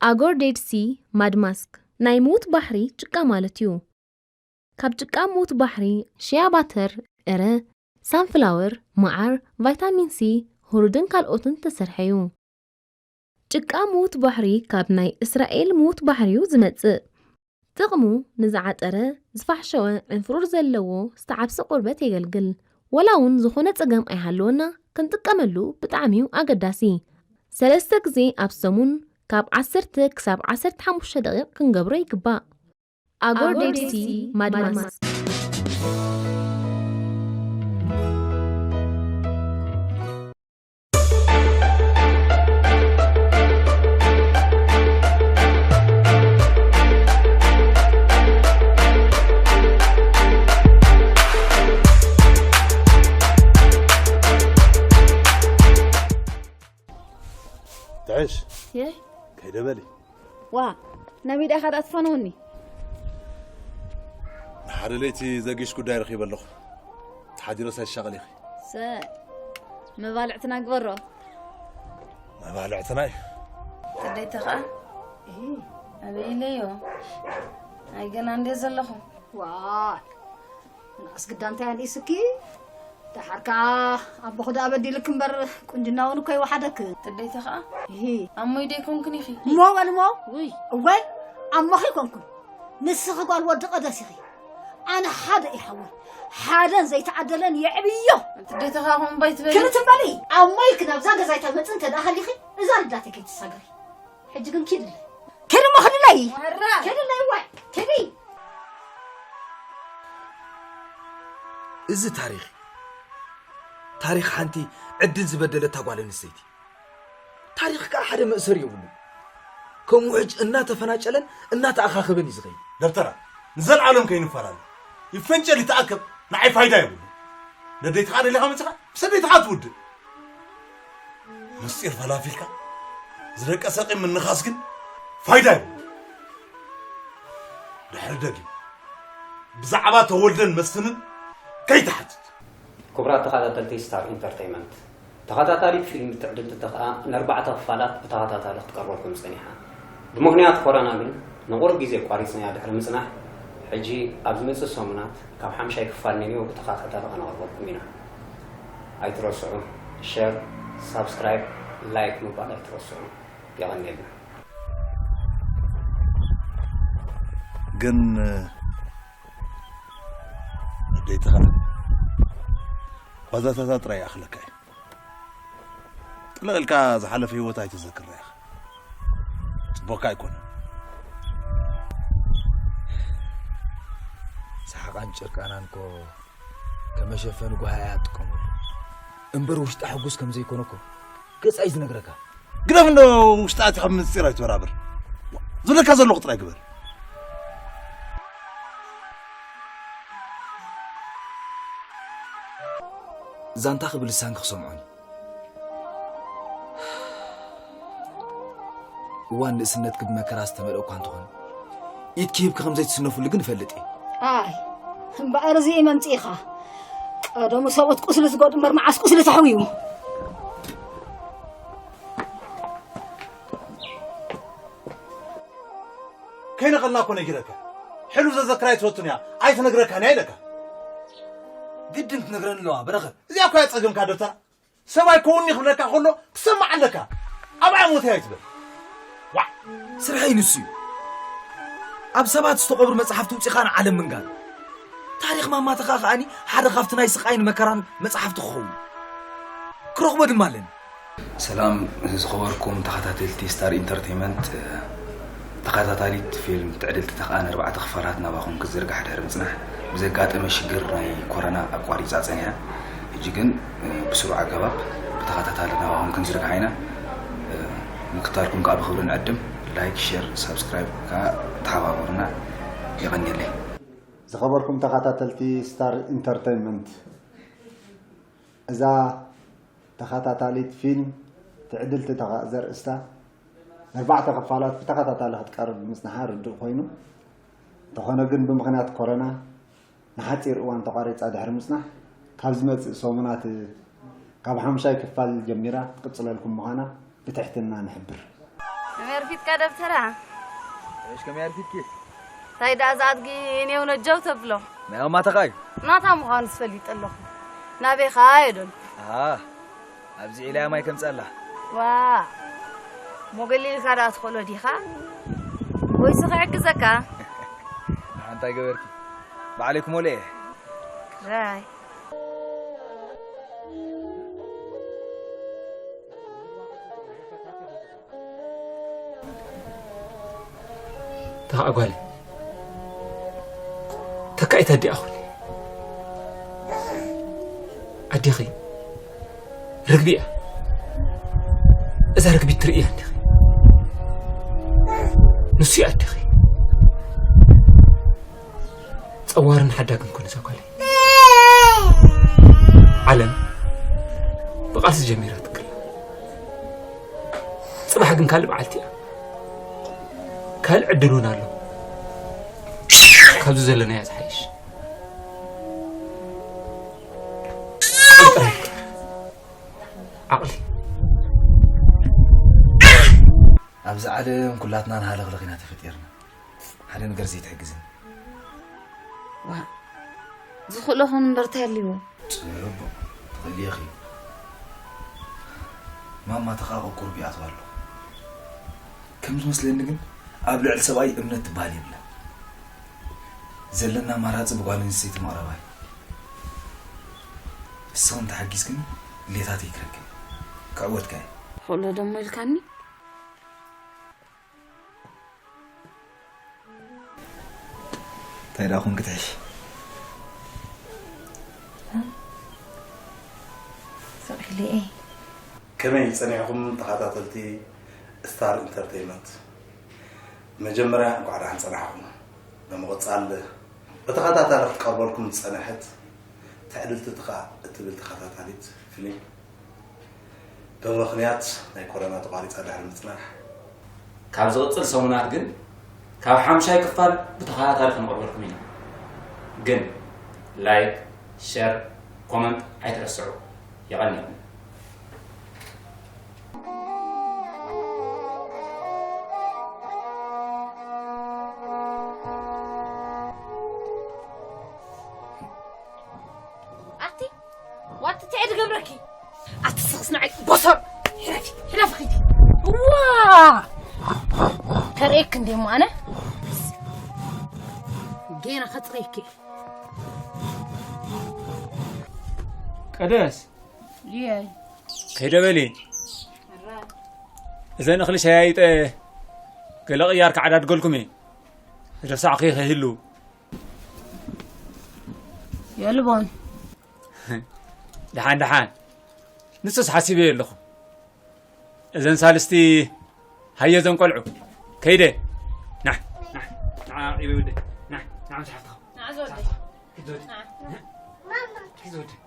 ኣጎር ዴድ ሲ ማድ ማስክ ናይ ምዉት ባሕሪ ጭቃ ማለት እዩ። ካብ ጭቃ ምዉት ባሕሪ ሽያ ባተር፣ ዕረ፣ ሳንፍላወር፣ መዓር፣ ቫይታሚን ሲ፣ ሁሩድን ካልኦትን ዝተሰርሐ እዩ። ጭቃ ምዉት ባሕሪ ካብ ናይ እስራኤል ምዉት ባሕሪ እዩ ዝመጽእ። ጥቕሙ ንዝዓጠረ፣ ዝፋሕሸወ፣ ዕንፍሩር ዘለዎ፣ ዝተዓብሰ ቆርበት የገልግል። ወላ እውን ዝኾነ ጸገም ኣይሃለወና ክንጥቀመሉ ብጣዕሚ እዩ ኣገዳሲ። ሰለስተ ግዜ ኣብ ሰሙን ካብ ዓሰርተ ክሳብ ዓሰርተ ሓሙሽተ ደቂቕ ክንገብሮ ይግባእ። ኣጎር ዴድ ሲ ማድማስ። ትዕሽ የ ከይደ በሊ። ዋ፣ ናብ ሜዳ ኢኻ ደኣ ትፋነወኒ። ንሓደ ለይቲ ዘጊሽ ጉዳይ ረኺበ ኣለኹ። ተሓዲሮስ ኣይሻቐል ኢኺ። ሰ መባልዕትና ግበሮ። መባልዕትና እዩ። ተደይተ ኸዓ እሂ፣ ኣበይ ኢለዮ? ኣይ ገና እንደ ዘለኹ። ዋይ፣ ንኣስግዳ እንታይ ኣንኢስኪ? ደሓር ከኣ ኣቦኺ ደኣ በዲልክ እምበር፣ ቁንጅና እውን እኮ ይወሓደክ። ተደይተ ኸዓ እሂ። ኣሞይ ደይኮንክን ኢኺ። እሞ በልሞ። ውይ። እወ፣ ኣሞኺ ኣይኮንኩን። ንስኺ ጓል ወዲ ቀደስ ኢኺ። ኣነ ሓደ እየ ሓወይ። ሓደን ዘይተዓደለን የዕብዮ። ተደይተ ኸዓ ከምኡ እምባ ኣይትበሊ። ክምትበሊ። ኣሞይ ክናብዛ ገዛ ኣይትመጽእ እንተ ደኣ ሃሊኺ፣ እዛ ልዳተይ ከይትሳገሪ። ሕጂ ግን ኪድለይ። ኪድ እሞ ኪድለይ። ዋራ። ኪድለይ ዋይ። ኪዲ። እዚ ታሪኽ እዩ። ታሪኽ ሓንቲ ዕድል ዝበደለታ ጓል ኣንስተይቲ። ታሪኽ ከኣ ሓደ መእሰሪ የብሉ። ከም ውሕጅ እናተፈናጨለን እናተኣኻኸበን እዩ ዝኸይድ። ደብተራ፣ ንዘለዓለም ከይንፈላለ። ይፈንጨል ይተኣከብ፣ ንዓይ ፋይዳ የብሉ። ነደይትኻ ደሊኻ መጺኻ፣ ምስ ኣደይትኻ ትውድእ። ምስጢር ፈላፊልካ ዝደቀሰ ቂም ምንኻስ ግን ፋይዳ የብሉ። ድሕሪ ደጊም ብዛዕባ ተወልደን መስፍንን ከይትሓትት። ክቡራት ተኸታተልቲ ስታር ኢንተርተይመንት፣ ተኸታታሊት ፊልም ትዕድልቲ ተኽኣ ንኣርባዕተ ክፋላት ብተኸታታሊ ክትቀርበልኩም ጸኒሓ። ብምኽንያት ኮሮና ግን ንቑሩብ ግዜ ኣቋሪጽናያ ድሕሪ ምጽናሕ፣ ሕጂ ኣብ ዝመጽእ ሰሙናት ካብ ሓምሻይ ክፋል ኔንዮ ብተኸታታሊ ከነቕርበልኩም ኢና። ኣይትረስዑ፣ ሸር፣ ሳብስክራይብ፣ ላይክ ምባል ኣይትረስዑ። የቐንየልና። ግን ኣደይትኻ ዋዛታታ ጥራይ ይኣኽለካ እዩ። ጥልቕ ኢልካ ዝሓለፈ ህይወት ኣይትዘክራ ኢኻ። ጽቡቕካ ኣይኮነን። ሰሓቓን ጭርቃናን እኮ ከመሸፈኒ ጓሃ እያ ትጥቀመሉ። እምበር ውሽጣ ሕጉስ ከም ዘይኮነ እኮ ገጻ እዩ ዝነግረካ። ግደፍ እንዶ ውሽጣ ኣቲኻ ብምስጢር ኣይትበራብር። ዝብለካ ዘለኹ ጥራይ ግበር። ዛንታ ክብል ልሳንኪ ክሰምዖን እዩ። እዋን ንእስነትኪ ብመከራ ዝተመልአ እኳ እንተኾነ፣ ኢድኪ ሂብኪ ከም ዘይትስነፍሉ ግን እፈልጥ እየ። ኣይ፣ እምበኣር እዚ መምጽኢኻ። ቀደሙ ሰብኡት ቁስሊ ዝጎዱ እምበር መዓስ ቁስሊ ተሕውዩ? ከይነቐልና እኮ ነጊረካ። ሕሉፍ ዘዘክራ ኣይትፈቱን እያ፣ ኣይትነግረካን እያ ኢለካ። ግድን ክትነግረኒ ኣለዋ፣ በረኸት። እዚኣ እኮ እያ ጸገምካ ደብተራ። ሰብኣይ ከውኒ ክብለካ ከሎ ትሰማዕ ኣለካ። ኣብኣ ሞተ ኣይትበል። ዋዕ። ስርሐይ ንሱ እዩ። ኣብ ሰባት ዝተቐብሩ መጽሓፍቲ ውጺኻ ንዓለም ምንጋር። ታሪኽ ማማትኻ ከኣኒ ሓደ ካብቲ ናይ ስቓይን መከራን መጽሓፍቲ ክኸውን። ክረኽቦ ድማ ኣለኒ። ሰላም ዝኸበርኩም ተኸታተልቲ ስታር ኢንተርቴይመንት፣ ተኸታታሊት ፊልም ትዕድልቲ ተኽኣ ንኣርባዕተ ክፋላት ናባኹም ክትዝርጋሕ ድሕሪ ምጽናሕ ብዘጋጠመ ሽግር ናይ ኮረና ኣቋሪጻ ጸኒሓ። ሕጂ ግን ብስሩዕ ኣገባብ ብተኸታታሊ ናባኹም ክንዝርግሓ ኢና። ምክታልኩም ከኣ ብኽብሪ ንዕድም። ላይክ፣ ሼር፣ ሳብስክራይብ ከኣ ተሓባበሩና። የቐንየለይ። ዝኸበርኩም ተኸታተልቲ ስታር ኢንተርቴይመንት፣ እዛ ተኸታታሊት ፊልም ትዕድልቲ ተኽኣ ዘርእስታ ንኣርባዕተ ክፋላት ብተኸታታሊ ክትቀርብ ምጽንሓ ርዱእ ኮይኑ፣ እንተኾነ ግን ብምኽንያት ኮረና ንሓጺር እዋን ተቋሪጻ ድሕሪ ምጽናሕ፣ ካብ ዝመጽእ ሰሙናት ካብ ሓምሻይ ክፋል ጀሚራ ክትቅጽለልኩም ምዃና ብትሕትና ንሕብር። ከመይ ኣርፊድካ ደብተራ? እሽ፣ ከመይ ኣርፊድኪ? እንታይ ደኣ እዛ ኣድጊ ኔው ነጀው ተብሎ? ናይ ኣማተኻ እዩ። ናታ ምዃኑ ዝፈልጥ ኣለኹ። ናበይ ኸኣ የደልኩ? ኣሃ፣ ኣብዚ ዒላያ ማይ ከምጽኣላ። ዋ፣ ሞገሊልካ ደኣ ትኽእሎ ዲኻ? ወይስ ክሕግዘካ? ንሓ እንታይ ገበርኪ? ባዕለይ ክመልኦ እየ። ራይ። ተኻእ ጓለይ፣ ተካኢት ኣዲኣ ኹኒ። ኣዴኺ ርግቢ እያ። እዛ ርግቢት ትርእያ እንዲኺ። ንሱ እዩ ኣዴኺ። ጸዋርን ሓዳግን ኮነ እዛ ጓለይ። ዓለም ብቓልሲ ጀሚራ ትክል። ጽባሕ ግን ካልእ በዓልቲ እያ። ካልእ ዕድል እውን ኣሎ። ካብዚ ዘለናዮ ዝሓይሽ። ዓቕሊ ጥራይ ይምከር። ዓቕሊ። ኣብዚ ዓለም ኩላትና ንሃለኽለኽ ኢና ተፈጢርና። ሓደ ነገር ዘይትሕግዝን። ዋ፣ ዝኽእሎ ኹን እምበር እንታይ ኣልዎ? ጽቡቕ፣ ትኽእሊ ኢኺ። ማማ ተኻቕ ቁሩብ ይኣትዋ ኣሎ። ከም ዝመስለኒ ግን ኣብ ልዕሊ ሰብኣይ እምነት ትበሃል የብላን። ዘለና ኣማራጺ ብጓል ኣንስተይቲ ምቕራብ እዩ። ንስኺ እንተሓጊዝክኒ ድሌታተይ ክረክብ፣ ክዕወትካ እየ። ሆሎ ደሞ ኢልካኒ? እንታይ ደኣ ኹን ክትሕሽ? ስቕ ኢለ እየ። ከመይ ጸኒሕኩም ተኸታተልቲ ስታር ኢንተርተይመንት? መጀመርያ እንኳዕ ደሓን ጸናሕኩም። ብምቕጻል ብተኸታታሊ ክትቀርበልኩም ዝጸንሐት ትዕድልቲ ትኻእ እትብል ተኸታታሊት ፊልም ብምኽንያት ናይ ኮሮና ተቋሪጻ ድሕሪ ምጽናሕ፣ ካብ ዝቕጽል ሰሙናት ግን ካብ ሓምሻይ ክፋል ብተኸታታሊ ክንቕርበልኩም ኢና። ግን ላይክ፣ ሸር፣ ኮመንት ኣይትረስዑ። የቐንየልና። ኣቲ ዋቲ ትዕድ ገብረኪ። ኣቲ ስኽስ ንዓይ ቦሶር። ሕረፊ፣ ሕረፊ ኺዲ። ዋ! ከርእየክ እንዴ እሞ ኣነ? ጌና ከጽረየኪ። ቀደስ። እየ። ከይደ በሊ። እዘን እኽሊ ሸያይጠ ገለ ቅያር ክዓዳድገልኩም እየ። ረሳዕኺ ከይህሉ። የልቦን። ደሓን ደሓን። ንሱስ ሓሲበዮ ኣለኹ። እዘን ሳልስቲ ሃየ እዘን ቆልዑ። ከይደ። ና፣ ና፣ ና፣ ዒበይ ወደይ። ና፣ ና፣ መጽሓፍትኻ። ና፣ ዝወደይ። መጽሓፍትኻ። ኪድ ዝወደይ። ና። ኪድ ዝወደይ።